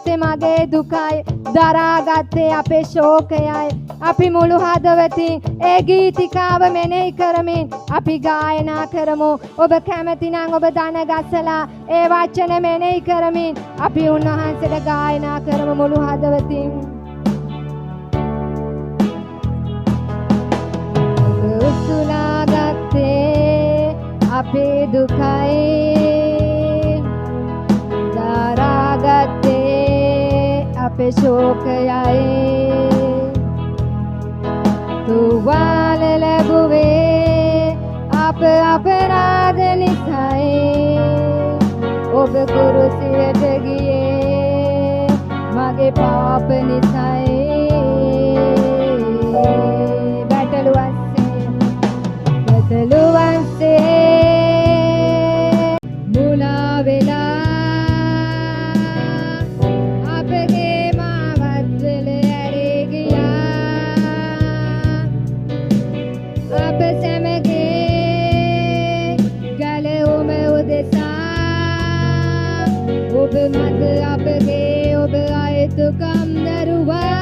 උසුලාගත්තේ මගේ දුකයි, දරාගත්තේ අපේ ශෝකයයි. අපි මුළු හදවතින් ඒ ගීතිකාව මෙනෙහි කරමින් අපි ගායනා කරමු. ඔබ කැමති නම් ඔබ දන ගසලා ඒ වචන මෙනෙහි කරමින් අපි උන්වහන්සේට ගායනා කරමු මුළු හදවතින්. ඔබ උසුලාගත්තේ අපේ දුකයි, දරාගත්තේ අපේ ශෝකයයි. තුවාල ලැබුවේ අප අපරාධ නිසායි. ඔබ කුරුසියට ගියේ මගේ පාප නිසායි. බැටළුවන්සේ, බැටළුවන්සේ මුලා වෙලා අපගේ මාවත්වල ඇරී ගියා. අප සැමගේ ගැලවුම උදෙසා ඔබ මත අපගේ ඔබ අයුතුකම් දරුවා.